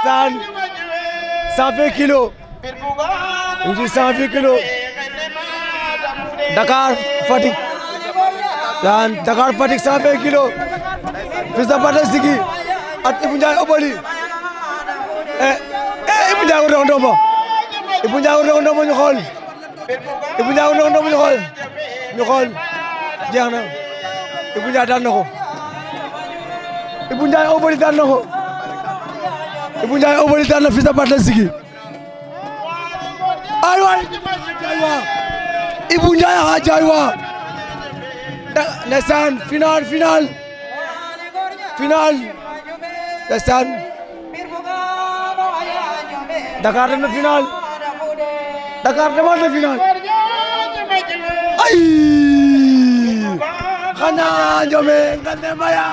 ndeysaan 120 kilos ñu ngi 120 kilos Dakar Fatick daan Dakar Fatick 120 kilos Fils de Balla Sigi at Ibou Ndiaye Obali Ibou Ndiaye war na ko ndombo Ibou Ndiaye war na ko ndombo ñu xool Ibou Ndiaye war na ko ndombo ñu xool jeex na Ibou Ndiaye daan na ko Ibou Ndiaye Obali daan na ko Ibou Ndiaye Obali daan na Fils de Balla Sigi ay waay Ibou Ndiaye a jaay wa ndeysaan final ndeysaan Dakar dem na final Dakar demaat na final ay xanaa Ndiome nga ne maya